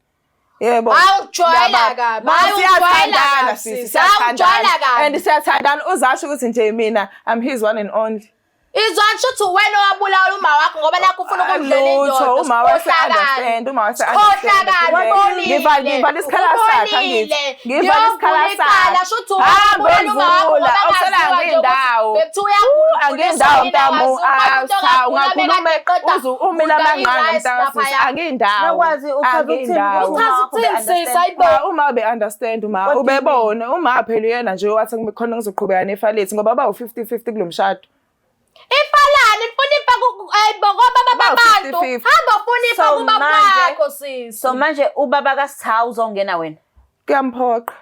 A: yebo
B: Hayi ungijwayela
A: Yaba-
B: kabi.
A: Ma,
B: Hayi ungijwayela
A: siyathandana
B: kabi,
A: sisi
B: sisi. Hayi ungijwayela
A: siyathandana
B: kabi.
A: and siyathandana uzasho ukuthi nje mina I'm his one and only
B: Izwani shuthi uwena owabulala uma wakho ngoba nakho ufuna ukumdlela
A: Lutho,
B: indoda.
A: uma wase understand, uma wase understand.
B: Sikhohlakala, ubolile.
A: Ngivala isikhala sakhe angithi. Ngivala isikhala sakhe.
B: Shuthi
A: Hamba
B: uwabulala uma wakho
A: mvula,
B: ngoba
A: awusela
B: ngaziwa nje ukuthi
A: ngendawo.
B: bekuthiwa uyagula,
A: Angindawo
B: uguliswa
A: mntamu,
B: yini, awazi.
A: cha
B: Umuntu
A: ungakhuluma
B: ongagula mekade
A: uze umile
B: eqeda
A: amangqanga
B: kudla i-rice
A: mntakasisi.
B: laphaya.
A: Angindawo.
C: Nakwazi uchaza ukuthini
A: Angindawo.
C: ukuthi
B: Uchaza
C: uma wakho
B: ukuthini sisi
C: be-understand?
B: hayibo.
A: Ma, uma ube understand uma
C: What do you
A: ubebona uma phela uyena nje wathi khona ngizoqhubeka nefa lethu ngoba bawu 50-50 kulo mshado.
B: Ifalani nifuna ifa hayibo kobaba
A: Bawu
B: babantu.
A: 50-50.
B: Hamba ufuna ifa
C: So
B: kubaba
C: manje-
B: wakho sisi.
C: So manje ubaba kaSitha uzongena wena.
A: Kuyamphoqa.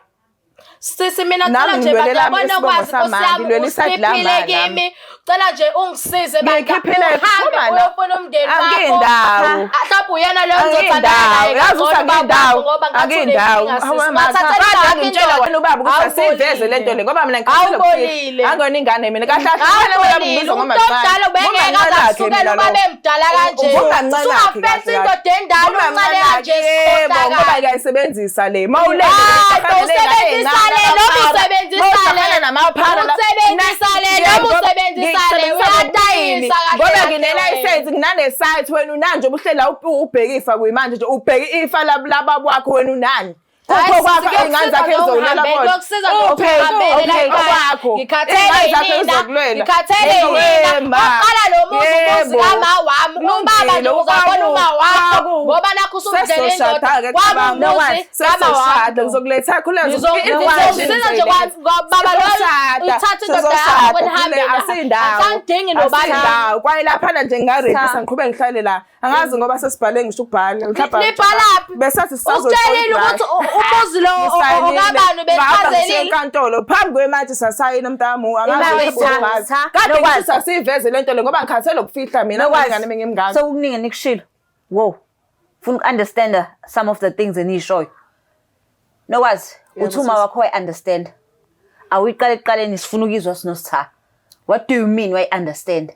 B: Sisi mina
A: Nami
B: cela nje
A: ngilwela
B: bandla
A: lami
B: yabona
A: isibongo
B: kwazi
A: samanje,
B: Nkosi yami
A: ngilwela isayidi lami,
B: usikhiphile
A: nami.
B: kimi. Cela nje ungisize bandla.
A: Ngikhiphile,
B: Uhambe
A: phuma la.
B: uyofuna umndeni wakho.
A: Angindawo.
B: Ah, Mhlawumbe uyena loyo ngizothandana
A: Angindawo,
B: naye
A: yazi ukuthi
B: kangcono ubaba
A: angindawo,
B: wakho ngoba ngathi
A: angindawo.
B: unenkinga sisi.
A: Hawu, ma,
B: Ungathathela
A: kade
B: ubaba wakho
A: ngimtshela
B: indoda.
A: wena ubaba ukuthi asiyiveze
B: Awubolile.
A: le nto le ngoba mina ngikhathele
B: Awubolile.
A: Angiyona ingane mina kahle kahle kufanele wena
B: Awubolile.
A: ngibiza
B: Umuntu
A: ngomamncane.
B: omdala ubengeke aze
A: Ngomamncane
B: asukele
A: mina
B: ubaba
A: lo.
B: emdala kanje.
A: Ngomamncane wakhe
B: Usungafensa
A: kahle
B: indoda endala uncane kanje
A: Yebo, ngoba
B: sikhohlakala.
A: ngiyayisebenzisa le. Mawulele
B: Hayi, bo, usebenzisa le, noma usebenzisa le. Usebenzisa le, noma usebenzisa le. Uyadayisa kahle
A: Ngoba
B: kahle
A: nginelayisensi nginane-site wena unani nje ubuhlela ubheke ifa kuyimanje nje ubheke ifa lababa wakho wena unani.
B: Hayi,
A: Kupho kwakho
B: sisi,
A: iy'ngane zakhe
B: kuyokusiza
A: ezizokulwela
B: nokuhambela,
A: bona.
B: kuyokusiza
A: Uphe,
B: nokuhambela
A: uphe
B: ekhaya.
A: okwakho.
B: Ngikhathele
A: Iy'ngane zakhe
B: yinina,
A: zizokulwela.
B: ngikhathele yinina.
A: Yebo, ma.
B: Waqala lo muzi umuzi
A: Yebo.
B: kama wami. Ubaba nje
A: Kulungile,
B: uzabona uma wakho
A: kwaku-
B: ngoba nakho usumdlela indoda.
A: Sesoshada-ke cabanga.
B: Kwakuwumuzi kama
A: Sesoshada,
B: wami.
A: ngizokuletha khula
B: Ngizomsiza nje baba lo uthathe indoda yakho nihambe nayo.
A: Asindawo.
B: Asangidingi nobaba.
A: Asindawo. Kwaye laphana nje ngingarepisa
C: Cha.
A: ngiqhubeke ngihlale la. Angazi ngoba sesibhale ngisho ukubhala. Mhlawumbe
B: Nibhalaphi?
A: Besathi
B: Ukutshelile ukuthi umuzi lo okabani bechazelile.
A: enkantolo phambi kwemantshi sasayina mntamu angazi
C: Imali,
A: ukuthi
C: cha,
A: uyazi.
C: cha,
A: Kade
C: nokwazi.
A: ngithi sasiveze lento le ngoba ngikhathele ukufihla mina
C: Nokwazi.
A: ngane mengimngaka.
C: Sekukuningi enikushilo. Wow. Funa uku-understand some of the things eniyishoyo. Nokwazi, uthi uma wakho wayi-understand. Awuyiqale ekuqaleni sifuna ukuyizwa sinositha. What do you mean wayi-understand?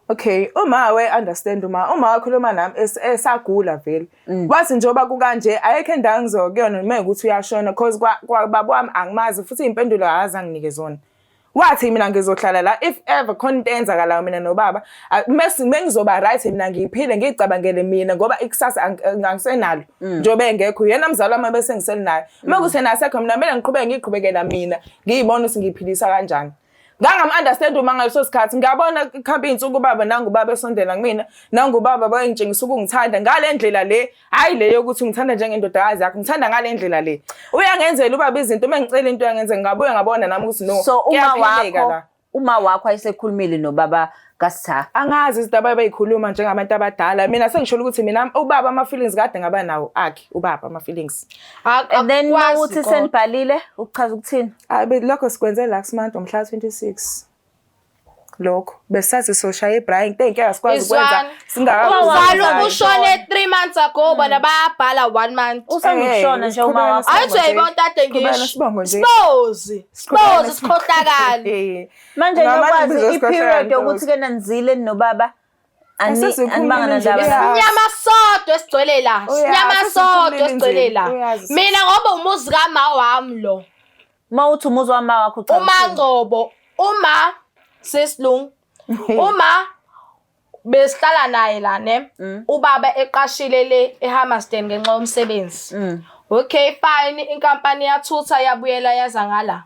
A: Okay, uma we understand uma wakhuluma nami esagula vele. Wathi njengoba kukanje ayikho indawo engizoya kuyona noma ukuthi uyashona cause kwa baba wami angimazi futhi impendulo akaze anginike zona. Wathi mina ngizohlala la if ever khona into eyenzakalayo mina nobaba mase mengizoba right mina ngiphile ngicabangele mina ngoba ikusasa angisenalo njengoba engekho yena mzali wami bese ngiselinayo. Uma kuthi yena asekho mina kumele ngiqhubeke ngiqhubekela mina ngiyibona ukuthi ngiphilisa kanjani. Ngangam-understand uma ngaleso sikhathi ngabona kuhamba iy'nsuku ubaba nangubaba esondela kumina nangubaba bayengitshengisa ukungithanda ngale ndlela le hhayi le yokuthi ungithanda njengendodakazi yakho ngithanda ngale ndlela le uyangenzela ubaba izinto uma ngicela into uyangenza ngabuye ngabona nami ukuthi no
C: So uma
A: kuyaphileka
C: wakho
A: la.
C: uma wakho ayesekhulumile nobaba kaSitha.
A: Angazi izinto ababeyikhuluma njengabantu abadala mina sengisholo ukuthi mina ubaba ama-feelings kade ngaba nawo akhe ubaba ama-feelings.
C: And then mawuthi senibhalile ukuchaza ukuthini?
A: Hayi lokho sikwenze last month ngomhla 26. Lokho besathi soshaya iBrian into engeke sikwazi ukwenza
B: singakazalwa ushone 3 months ago bona bayabhala 1 month.
C: Usanda kushona nje uma wakho.
B: Ayithi uyayibona tade ngisho. Sibozi. Sibozi sikhohlakali.
C: Manje nokwazi i-period yokuthi ke nanizile nobaba anibanga nandaba.
B: Sinyama sodwa esigcwele la. Sinyama sodwa esigcwele la. Mina ngoba umuzi kama wami lo.
C: Uma uthi umuzi wama wakho
B: uchaza UMangcobo uma sesilungu uma besihlala naye la ne ubaba eqashile le eHammersdale ngenxa yomsebenzi. Okay fine inkampani yathutha yabuyela yaza ngala.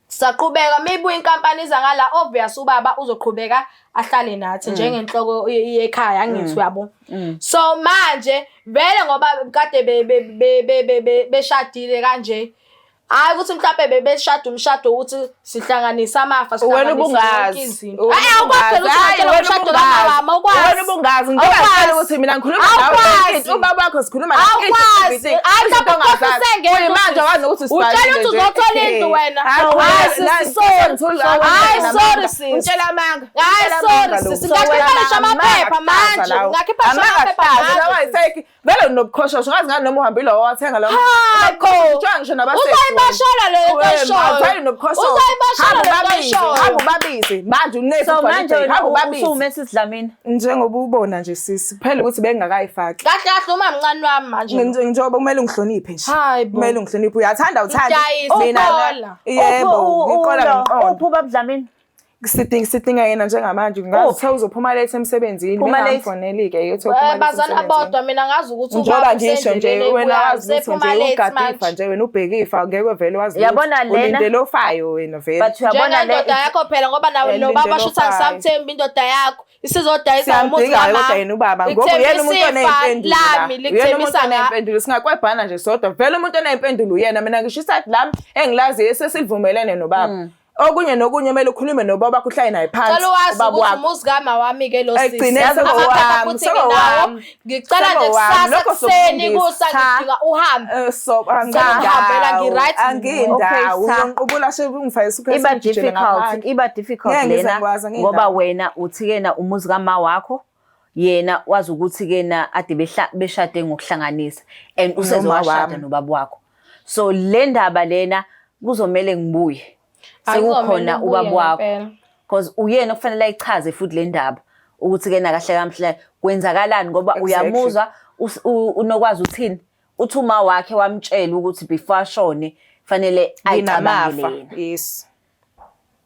B: Saqhubeka mayibuya inkampani iza ngala obvious ubaba uzoqhubeka ahlale nathi njengenhloko yekhaya angithi uyabo. So manje vele ngoba kade beshadile kanje Hayi ukuthi mhlawumbe bebeshada umshado ukuthi sihlanganise amafa
A: Wena
B: sihlanganise yonke
A: ubungazi.
B: izinto. Hayi awukwazi phela ukuthi
A: Hayi,
B: ungitshela
A: wena
B: umshado
A: ubungazi.
B: kamama awukwazi.
A: Wena ubungazi ngicela ukuthi mina ngikhuluma nawe
B: Awukwazi.
A: into ubaba wakho sikhuluma
B: Awukwazi. Hayi mhlawumbe ukhohlise ngento.
A: Manje wazi ukuthi
B: Utshela ukuthi uzothola indlu wena. Hayi sisi sorry. Hayi sorry sisi.
A: Utshela amanga.
B: Hayi sorry sisi. Ngakhipha ngisho amaphepha manje. Ngakhipha ngisho amaphepha manje.
A: Vele unobukhoshosho ngazi ngani noma uhambile wawathenga lawo.
B: Hayi bo.
A: Kuthiwa ngisho nabasesi.
B: Uzoyibashela le nto
A: Wena, awuthandi
B: eshoyo.
A: nobukhoshosho.
B: Uzoyibashela
A: Hamba
B: le nto
A: ubabize,
B: eshoyo.
A: hamba ubabize. Manje unesi
C: So manje wena
A: hamba ubabize.
C: usuwuMrs Dlamini.
A: Njengoba ubona nje sisi, kuphela ukuthi bengingakayifaki.
B: Kahle kahle uma mncane wami manje.
A: Njengoba kumele ungihloniphe nje.
B: Hayi bo.
A: Kumele ungihloniphe. Uyathanda uthanda.
B: Ngidayisa uqola.
A: Yebo, ngiqola ngiqonda.
C: Uphi ubaba Dlamini?
A: Sidinga sidinga yena njengamanje ngathi uzophuma late emsebenzini
C: Phuma late.
A: bengamfoneli-ke yethu uphuma late
B: Bazana
A: emsebenzini.
B: bodwa mina ngazi ukuthi
A: Njengoba
B: ubaba
A: ngisho nje
B: usendleleni
A: wena
B: ebuyayo,
A: wazi ukuthi
B: usephuma
A: nje
B: late
A: ugade ifa
B: manje.
A: nje wena ubheke ifa ngeke vele wazi lutho.
C: Uyabona lena?
A: Ulindele ofayo wena vele.
C: But uyabona le
B: Njengendoda yakho phela ngoba nawe
A: Eh,
B: nobaba
A: lindele
B: shuthi
A: ofayo.
B: angisamthembi indoda yakho isizodayisa ngomuzi
A: Siyamdinga-ke
B: kamama.
A: kodwa yena ubaba ngoba uyena umuntu
B: Likuthembisa ifa
A: oney'mpendulo la.
B: lami
A: Uyena umuntu
B: likuthembisa nga
A: oney'mpendulo singakwebhana nje sodwa vele umuntu oney'mpendulo uyena mina ngisho isayidi lami engilaziyo esesivumelene nobaba Okunye nokunye kumele ukhulume nobaba wakho uhlale naye phansi.
B: Cela wazi
A: ubaba
B: ukuthi
A: wakho.
B: umuzi kama wami ke lo sisi.
A: Ekugcineni
B: Amaphepha
A: sekowami,
B: futhi
A: sekowami.
B: nginawo. Ngicela nje
A: Sekowami.
B: kusasa
A: Lokho
B: kuseni
A: sokufundisa.
B: kusa
C: Cha.
B: ngidinga uhambe.
A: So
B: ngihambela ngi-right.
A: angindawo
C: Okay, cha.
A: uyongiqubula she ungifake isukhu
C: Iba difficult, iba difficult
A: Ngeke ngize
C: lena
A: ngikwazi, angindawo.
C: ngoba wena uthi kena umuzi kama wakho yena wazi ukuthi kena ade beshade ngokuhlanganisa and useze
A: Noma
C: washada
A: wami.
C: nobaba wakho. So le ndaba lena kuzomele ngibuye.
B: Akuzomele
C: Sekukhona
B: ubuye
C: ubaba wakho.
B: ngempela.
C: Because uyena okufanele ayichaze futhi le ndaba ukuthi kena kahle kamhle kwenzakalani ngoba
A: Exactly.
C: uyamuzwa unokwazi uthini uthi uma wakhe wamtshela ukuthi before ashone fanele ayicabangele
A: Nginamafa.
C: yena.
A: Yes.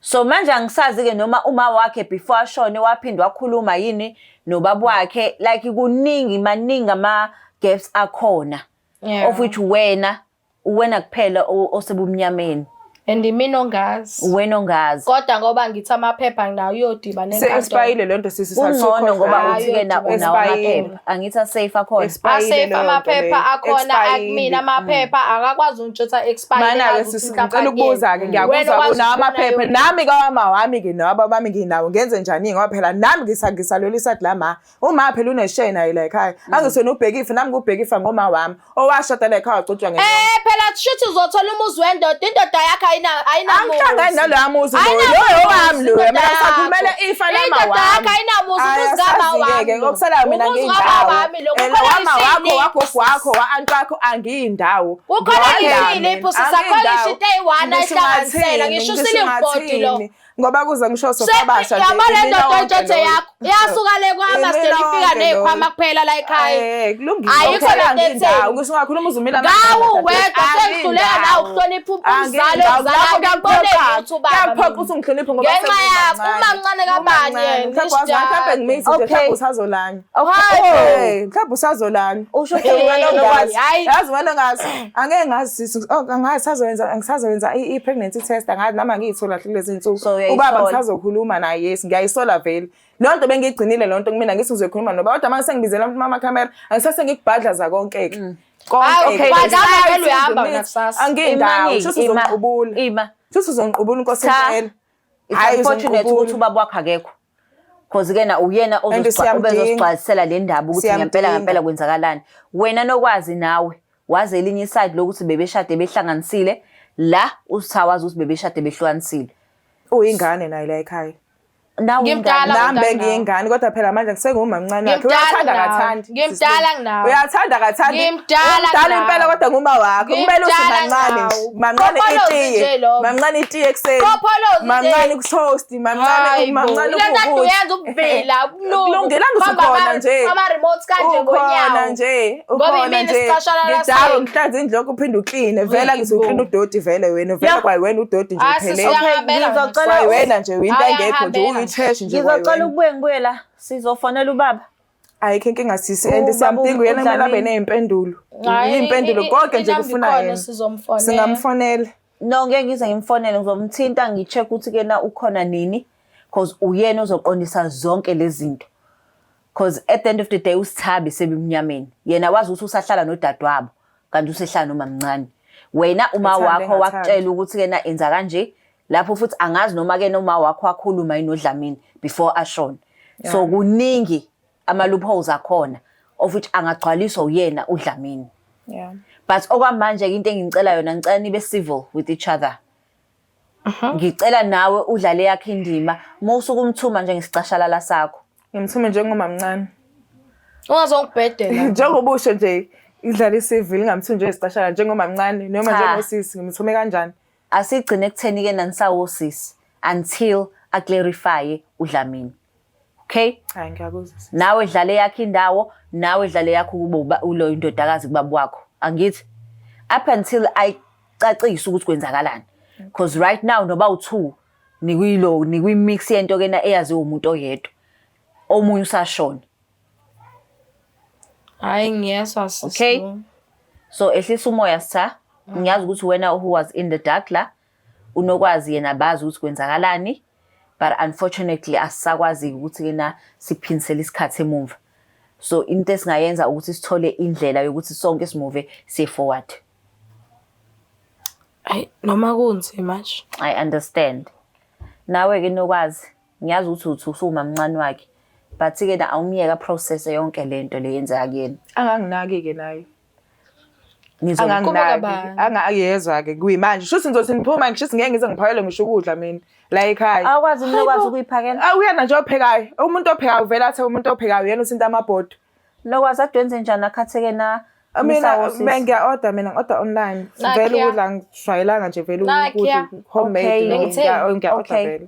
C: So manje angisazi ke noma uma wakhe before ashone waphinde wakhuluma yini nobaba wakhe like kuningi maningi ama gaps akhona
B: Yeah.
C: of which wena uwena kuphela osebumnyameni
B: And imina ongazi.
C: uwena ongazi
B: Kodwa ngoba ngithi amaphepha nginawo uyodiba nenkantolo.
A: Se-expire le nto sisi
C: kungcono ngoba
B: Hayi,
C: uthi ke na
B: uyodibana.
C: unawo
A: Expire.
C: amaphepha angithi asafe akhona
B: Asafe amaphepha akhona akumina amaphepha akakwazi ungitshotha expire.
A: Mana-ke sisi ngicela ukubuza-ke ngiyakuzwa unawo amaphepha nami kawama wami nginawo abami nginawo ngenze njani ngoba phela nami ngisalwela isadi lama uma phela uneshaye naye la ekhaya angisona ubheka ifa nami ngubheka ifa ngoma wami owashada la ekhaya wagcotshwa ngenyanga
B: Eh phela shuthi uzothola umuzi wendoda indoda yakho ayina ayinamuzi.
A: Angihlangani naloya muzi loyo
B: Ayinamuzi,
A: loyo wami loyo
B: indoda
A: mina ngisakhulumela
B: yakho.
A: ifa lama
B: Indoda yakho
A: wami
B: ayinamuzi
A: Ayi,
B: umuzi kama
A: asazi-ke-ke,
B: wami. lo.
A: okusalayo mina
B: Umuzi kama
A: ngiyindawo
B: wami lo.
A: And
B: Kukhona
A: wama wakho
B: isiliphu.
A: wagogo wakho wa-anti wakho angiyindawo
B: Kukhona
A: Ngiyawanda
B: isiliphu,
A: mina,
B: sisakhona
A: angiyindawo.
B: ngisho into eyi-one
A: Ngisho
B: ayihlanganisela,
A: ungathini,
B: ngisho
A: ngisho
B: usilingibhodi lo.
A: ungathini. Ngoba kuze ngisho sofabasha nje
B: Yabo le
A: imina
B: ndoda
A: wonke
B: oyitshothe
A: loyo.
B: yakho iyasuka le kwama
A: Imina
B: ifika
A: wonke
B: ney'khwama
A: loyo.
B: kuphela la ekhaya.
A: Eh, kulungile.
B: Ayikho
A: Okay,
B: lento
A: angindawo.
B: etheni.
A: Ngisho ungakhuluma uzumila
B: Ngawu wedwa sengihluleka nawe ukuhlonipha umzali ozalayo ngikubone lutho ubaba.
A: Kuyakuphoqa ukuthi ungihloniphe ngoba
B: Ngenxa yakho uma mncane kabani yena.
A: Mhlawumbe wazi mhlawumbe ngimithi nje
C: Okay.
A: mhlawumbe usazolanywa.
C: Okay.
A: Hey, mhlawumbe usazolanywa.
C: Usho
A: Hey, wena
B: Hey,
A: ongazi.
B: hayi.
A: Yazi wena ongazi. Angeke ngazi sisi. Oh, angazi sazoyenza angisazoyenza i-pregnancy test angazi nami angiyithola kahle kulezi insuku.
C: So
A: Ubaba
C: Uyayisola.
A: ngisazokhuluma naye, yes, ngiyayisola vele. Leyo nto bengiyigcinile leyo nto kumina, ngithi ngizoyikhuluma noba, kodwa manje sengibizela mama camera, angisase ngikubhadlaza konke-ke.
B: Hayi,
A: Konke-ke.
B: ubhadlaza vele uyahamba wena kusasa.
A: Angindawo,
C: Imani,
A: shuthi
C: ima,
A: uzongiqubula.
C: Ima.
A: Shuthi uzongiqubula inkosi
C: Cha.
A: impela.
C: It's
A: Hhayi,
C: unfortunate
A: uzongiqubula.
C: ukuthi ubaba wakho akekho. Cause ke na uyena
A: And siyamdinga.
C: obezosigcwalisela le ndaba ukuthi ngempela
A: Siyamdinga.
C: ngempela kwenzakalani. Wena nokwazi nawe wazi elinye iside lokuthi bebeshade behlanganisile la uSitha wazi ukuthi bebeshade behlukanisile.
A: Uyingane naye la ekhaya.
C: Nawe
B: Ngimdala
C: ingane.
A: Nami
B: Ngimdala
A: bengiyingane kodwa phela manje ngisengumamncane wakhe.
B: Ngimdala
A: Uyathanda
B: kunawe.
A: kathandi.
B: Ngimdala kunawe.
A: Uyathanda kathandi.
B: Ngimdala
A: Umdala
B: kunawe.
A: impela kodwa nguma wakho. Kumele uthi
B: Ngimdala
A: mancane nje.
B: kunawe.
A: Mancane
B: Qopholozi
A: itiye.
B: nje lokho.
A: Mancane itiye ekuseni.
B: Qopholozi nje.
A: Mancane kutoast, mancane
B: Hayi bo.
A: mancane
B: Ile nto
A: ukukuthi.
B: uyenza ubuvila, ubunuku.
A: Kulungile angithi
B: Hamba
A: ukhona nje.
B: Ama-remote kanje
A: Ukhona
B: ngonyawo.
A: nje.
B: Ngoba
A: Ukhona
B: imini
A: nje.
B: sicashalala
A: Ngidakwe
B: same.
A: ngihlanze indlu yakho uphinde ukline. Vele
B: Hayi
A: ngithi
B: bo.
A: uklina udoti vele wena. Vele
C: Yeah.
A: kwayiwena udoti nje
B: Ah, sisi
A: uphelele.
B: uyangihambela wena.
C: Ngizocela
A: Kwayiwena nje into
B: Hayi,
A: engekho nje
B: uyangihambela.
A: uyi-trash nje
C: Ngizocela
A: kwayiwena.
C: ukubuye ngibuye la sizofonela ubaba.
A: Ayikho inkinga sisi and
C: Ubaba
A: siyamdinga uyena kumele abe
C: uDlamini.
A: ney'mpendulo.
B: Hayi,
A: Iy'mpendulo konke nje
B: inamba
A: kufuna
B: ikhona,
A: yena.
B: sizomfonela.
A: Singamfonela.
C: No, ngeke ngize ngimfonele ngizomthinta ngi-check ukuthi kena ukhona nini cause uyena ozoqondisa zonke lezi zinto. Cause at the end of the day uSithabi sebemnyameni. Yena wazi ukuthi usahlala nodadewabo kanti usehlala nomamncane. Wena uma
A: Ethanda
C: wakho
A: engathandi.
C: wakutshela ukuthi kena enza kanje lapho futhi angazi noma kena uma wakho wakhuluma yini noDlamini before ashone. So kuningi ama loopholes akhona of which angagcwaliswa uyena uDlamini.
A: Yeah.
C: But okwamanje ke into engicela yona ngicela nibe civil with each other. Ngicela nawe udlale yakhe indima uma usuke umthuma nje ngesicashalala sakho.
A: Ngimthume njengomamncane.
B: Ungazongibhedela.
A: Njengoba usho nje idlala i-civil ngingamthumi njengesicashala njengomamncane noma
C: Cha.
A: njengosisi ngimthume kanjani?
C: Asigcine ekutheni ke nanisawosisi until a-clarify uDlamini. Okay?
A: Hayi ngiyakuzwa. sisi.
C: Nawe dlale yakhe indawo, nawe dlale yakho kube ulo indodakazi kubaba wakho. Angithi up until ayicacise ukuthi kwenzakalani. Because right now noba u2 nikuyilo nikwi-mix yento kena eyaziwa umuntu oyedwa. Omunye usashona.
B: Hayi ngiyezwa sisi.
C: Okay. So ehlisa umoya sitha. Ngiyazi ukuthi wena who was in the dark la unokwazi yena bazi ukuthi kwenzakalani but unfortunately asisakwazi ukuthi kena siphinisele isikhathi emumva. So into esingayenza ukuthi sithole indlela yokuthi sonke simove siye forward.
B: Hayi noma kunzima nje.
C: I understand. Nawe ke nokwazi ngiyazi ukuthi uthi usumamncane wakhe but ke na awumyeka process yonke lento le yenzeka kuyena.
A: Anganginaki ke naye.
C: Ngizokuba
A: Anganginaki.
B: kabani?
A: Angayezwa ke kuyimanje. Shuthi ngizothi ngiphuma ngisho ngeke ngize ngiphakele ngisho ukudla mina la ekhaya.
C: Awukwazi mina ukwazi ukuyiphakela.
A: Ah uyena nje ophekayo. Umuntu ophekayo vele athe umuntu ophekayo uyena uthinta amabhodo.
C: Nokwazi ade wenze njani akhatheke na
A: Mina
C: Msawosisi?
A: bengiya-order mina ngi-order online.
B: Nakhiya.
A: Vele ukudla ngijwayelanga nje vele
B: Nakhiya.
A: ukudla homemade.
C: Okay.
A: Ngiya-order
C: Okay.
A: vele.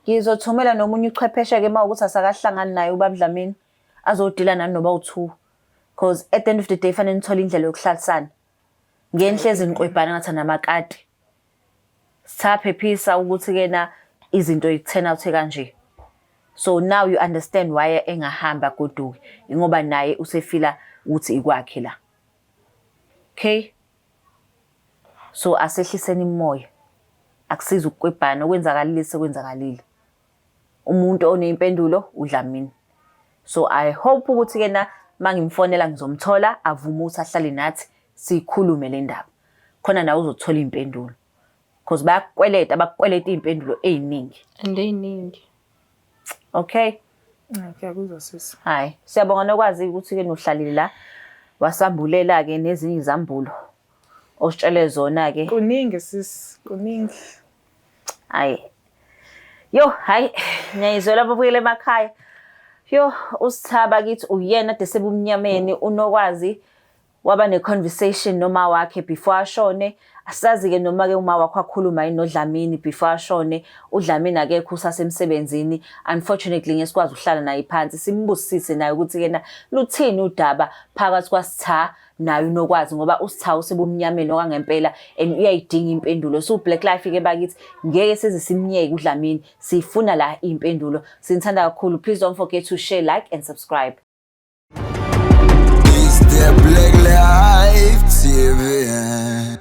C: Ngizothumela nomunye uchwepheshe ke uma ukuthi asakahlangani naye ubaba Dlamini azodila nani noba u2 because at the end of the day fanele nithole indlela yokuhlalisana. Ngenhlezi niqwebhana ngathi namakati. Sithaphephisa ukuthi ke na izinto i-turn out kanje. So now you understand why engahamba agoduke ngoba naye usefila ukuthi ikwakhe la. Okay? So asehliseni imoya. Akusiza ukukwebhana okwenzakalile sekwenzakalile. Umuntu oneyimpendulo uDlamini. So I hope ukuthi ke na mangimfonela ngizomthola avume ukuthi ahlale nathi sikhulume le ndaba. Khona nawe uzothola impendulo. Because bayakukweleta bakukweleta iy'mpendulo ey'ningi.
B: And eyiningi.
C: Okay?
A: Ngiyakuzwa sisi.
C: Hayi, siyabonga nokwazi ukuthi ke nohlalile la wasambulela ke nezinye izambulo ositshele zona ke.
A: Kuningi sisi, kuningi.
C: Hayi. Yo, hayi, ngiyayizwela ababukele emakhaya. Yo, uSithaba kithi uyena ade sebumnyameni unokwazi waba ne-conversation noma wakhe before ashone. Asazi ke noma ke uma wakho akhuluma yini noDlamini before ashone. uDlamini akekho usasemsebenzini. Unfortunately ngesikwazi ukuhlala naye phansi simbusise naye ukuthi kena luthini udaba phakathi kwaSitha naye unokwazi ngoba uSitha usebumnyameni okwangempela and uyayidinga impendulo. So Black Life ke bakithi ngeke size simnyeke uDlamini, sifuna la impendulo. Sinithanda kakhulu. Please don't forget to share, like and subscribe.
E: It's the Black Life TV.